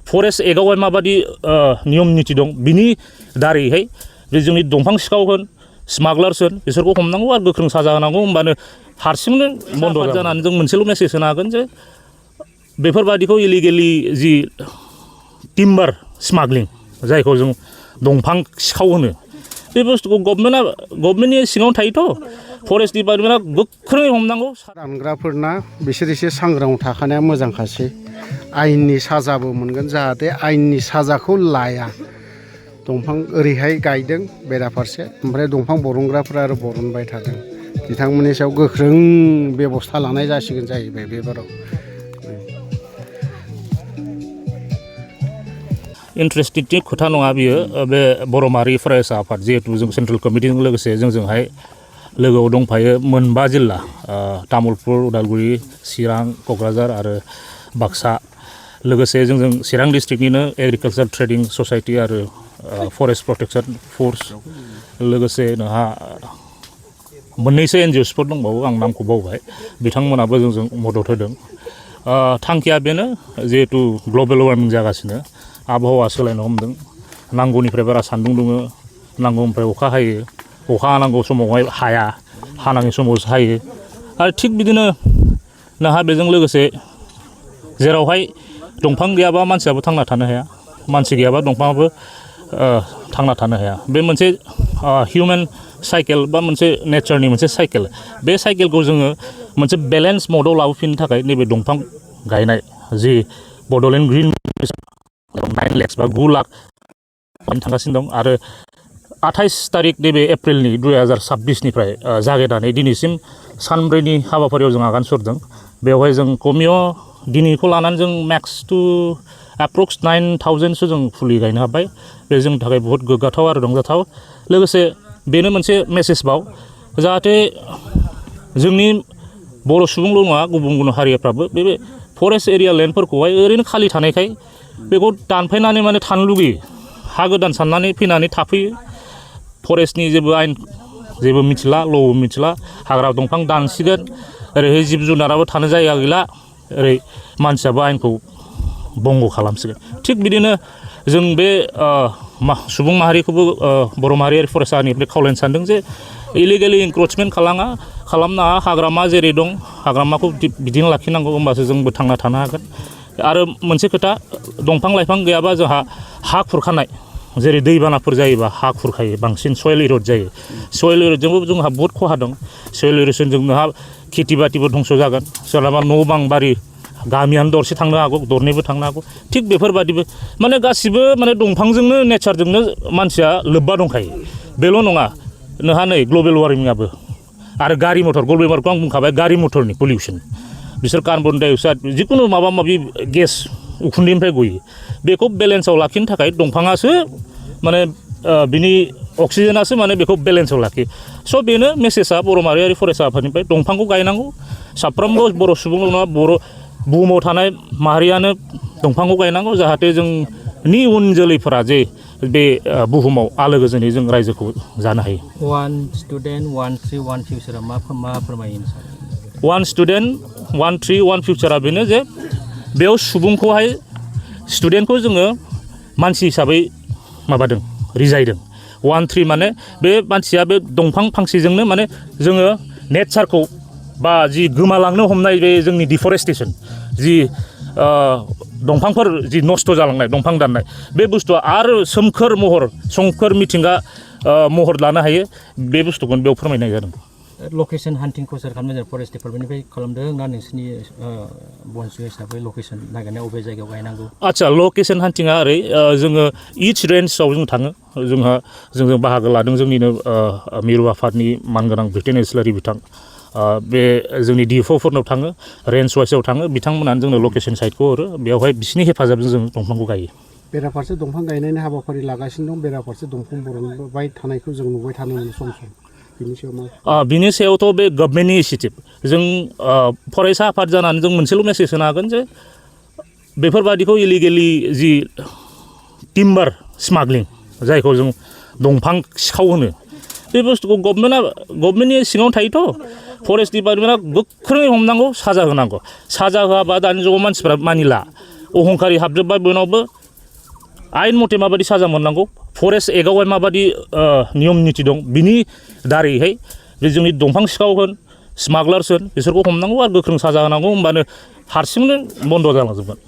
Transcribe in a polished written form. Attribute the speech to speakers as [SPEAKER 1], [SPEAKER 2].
[SPEAKER 1] forest एक्टआवहाय माबादि नियम निति दं बिनि दारैहाय बे जोंनि दंफां सिखाव होन स्मागलार्स होन बिसोरखौ हमनांगौ आरो गोख्रों साजा होनांगौ होमबानो हारसिंनो बन्द जानानै जों मोनसेल' मेसेज होनो हागोन जे बेफोरबादिखौ इलिगेलि जि टिम्बार स्मागलिं जायखौ जों दंफां सिखाव होनो बे बुस्थुखौ गभर्नमेन्टनि सिङाव थायोथ' फरेस्ट डिपार्टमेन्टआ गोख्रोङै हमनांगौ
[SPEAKER 2] दानग्राफोरना बिसोर एसे सांग्राङाव थाखानाया मोजांखासै आयेननि साजाबो मोनगोन जाहाथे आयेननि साजाखौ लाया दंफां ओरैहाय गायदों बेराफारसे ओमफ्राय दंफां बरनग्राफोरा आरो बरनबाय थादों बिथांमोननि सायाव गोख्रों बेबस्था लानाय जासिगोन जाहैबाय बेबाराव
[SPEAKER 1] इन्ट्रेस्टिंनि खोथा नङा बियो बे बर' माहारि फरायसा आफाद जिहेतु जों सेन्ट्रेल कमिटिजों लोगोसे जोंजोंहाय लोगोआव दंफायो मोनबा जिल्ला तामुलपुर उदालगुरि चिरां क'क्राझार आरो बाक्सा लोगोसे जोंजों चिरां डिस्ट्रिक्टनिनो एग्रिकालचार ट्रेडिं ससाइटि आरो फरेस्ट प्रटेक्शन फोर्स लोगोसे नोंहा मोननैसो एनजिअ'सफोर दंबावो आं नामखौ बावबाय बिथांमोनाबो जोंजों मदद होदों थांखिया बेनो जिहेतु ग्लबेल वार्मिं जागासिनो आबहावा सोलायनो हमदों नांगौनिफ्राय बारा सान्दुं दुङो नांगौनिफ्राय अखा हायो अखा हानांगौ समावहाय हाया हानाङि समावसो हायो आरो थिग बिदिनो नोंहा बेजों लोगोसे जेरावहाय दंफां गैयाबा मानसियाबो थांना थानो हाया मानसि गैयाबा दंफाङाबो थांना थानो हाया बे मोनसे हिउमेन साइकेल बा मोनसे नेचारनि मोनसे साइकेल बे साइकेलखौ जोङो मोनसे बेलेन्स मडआव लाबोफिननो थाखाय नैबे दंफां गायनाय जि बड'लेण्ड ग्रिन 9 लाख बा 9 लाख थांगासिनो दं आरो 28 तारिख नैबे एप्रिलनि 2026निफ्राय जागायनानै दिनैसिम सानब्रैनि हाबाफारियाव जों आगान सुरदों बेवहाय जों कमिय दिनैखौ लानानै जों मेक्स टु एप्रक्स 9,000सो जों फुलि गायनो हाबाय बे जोंनि थाखाय बहुत गोग्गाथाव आरो रंजाथाव लोगोसे बेनो मोनसे मेसेज बाव जाहाथे जोंनि बर' सुबुंल' नङा गुबुन गुबुन हारिफ्राबो बे फरेस्ट एरिया लेन्डफोरखौहाय ओरैनो खालि थानायखाय बेखौ दानफायनानै माने थानो लुगैयो हा गोदान साननानै फैनानै थाफैयो फरेस्टनि जेबो आयेन जेबो मिथिला ल'बो मिथिला हाग्रा दंफां दानसिगोन ओरैहाय जिब जुनाराबो थानो जायगा गैला ओरै मानसियाबो आयेनखौ बंग खालामसिगोन थिग बिदिनो जों बे सुबुं माहारिखौबो बर' माहारियारि फरायसानिफ्राय खावलायनो सानदों जे इलिगेलि इनक्रोचमेन्ट खालामनाङा हाग्रामा जेरै दं हाग्रामाखौ बिदिनो लाखिनांगौ होमबासो जोंबो थांना थानो हागोन आरो मोनसे खोथा दंफां लाइफां गैयाबा जोंहा हा खुरखानाय जेरै दैबानाफोर जायोबा हा खुरखायो बांसिन सयल इर'ड जायो सयल इर'डजोंबो जोंहा बहुत खहा दं सयल इर'डजों नोंहा खेथि बाथिबो धंस जागोन सोरनाबा न' बां बारि गामियानो दरसे थांनो हागौ दरनैबो थांनो हागौ थिग बेफोरबादिबो माने गासिबो माने दंफांजोंनो नेचारजोंनो मानसिया लोब्बा दंखायो बेल' नङा नोंहा नै ग्लबेल वार्मिंआबो आरो गारि मटर ग्लबेल वार्मिंखौ आं बुंखाबाय गारि मटरनि पलिउसन बिसोर कार्बन डाइ अक्साइड जिखुनु माबा माबि गेस उखुन्दैनिफ्राय गयो बेखौ बेलेन्सआव लाखिनो थाखाय दंफाङासो माने बिनि अक्सिजेनासो माने बेखौ बेलेन्सआव लाखियो स' बेनो मेसेजआ बर' माहारियारि फरायसा आफादनिफ्राय दंफांखौ गायनांगौ साफ्रोमबो बर' सुबुंल' नङा बर' बुहुमाव थानाय माहारियानो दंफांखौ गायनांगौ जाहाथे जोंनि उन जोलैफोरा जे बे बुहुमाव आलो गोजोनै जों रायजोखौ जानो हायो
[SPEAKER 3] वान स्टुडेन्ट वान ट्रि वान फिउचारा मा फोरमायो
[SPEAKER 1] वान स्टुडेन्ट वान ट्रि वान फिउचारा बेनो जे बेयाव सुबुंखौहाय स्टुडेन्टखौ जोङो मानसि हिसाबै माबादों रिजायदों वान ट्रि माने बे मानसिया बे दंफां फांसेजोंनो माने जोङो नेचारखौ बा जि गोमालांनो हमनाय बे जोंनि डिफरेस्टेसन जि दंफांफोर जि नस्थ' जालांनाय दंफां दाननाय बे बुस्थुआ आरो सोमखोर मिथिंगा महर लानो हायो बे बुस्थुखौनो बेयाव फोरमायनाय जादों
[SPEAKER 3] लकेसन हान्टिंखौ सोर खालामनाय फरेस्ट डिपार्टमेन्टनिफ्राय खालामदों ना नोंसोरनि BoNSU हिसाबै लकेसन नागिरनाय बबे जायगायाव गायनांगौ
[SPEAKER 1] आदसा लकेसन हान्टिंआ ओरै जोङो इच रेन्जआव जों थाङो जोंजों बाहागो लादों जोंनिनो मिरु आफादनि मानगोनां ब्रिटेन इस्लारि बिथां बे जोंनि डिएफअफोरनाव थाङो रेन्ज वाइसआव थाङो बिथांमोनानो जोंनो लकेसन साइटखौ हरो बेवहाय बिसिनि हेफाजाबजों जों दंफांखौ गायो
[SPEAKER 2] बेराफारसे दंफां गायनायनि हाबाफारि लागासिनो दं बेराफारसे दंफां बरनबाय थानायखौ जों नुबाय थानो मोनो सम सम
[SPEAKER 1] बिनि सायावथ' बे गभर्नमेन्टनि इनिसिएटिभ जों फरायसा आफाद जानानै जों मोनसेल' मेसेज होनो हागोन जे बेफोरबादिखौ इलिगेलि जि टिम्बार स्मागलिं जायखौ जों दंफां सिखाव होनो बे बुस्थुखौ गभर्नमेन्टनि सिङाव थायोथ' फरेस्ट डिपार्टमेन्टआ गोख्रोङै हमनांगौ साजा होनांगौ साजा होआबा दानि जुगाव मानसिफ्रा मानिला अहंखारि हाबजोब्बाय बयनावबो आयेन मथे माबायदि साजा मोननांगौ फरेस्ट एक्टआवहाय माबायदि नियम निति दं बिनि दारैहाय बे जोंनि दंफां सिखाव होन स्मागलार्स होन बिसोरखौ हमनांगौ आरो गोख्रों साजा होनांगौ होमबानो हारसिंनो बन्द' जालांजोबगोन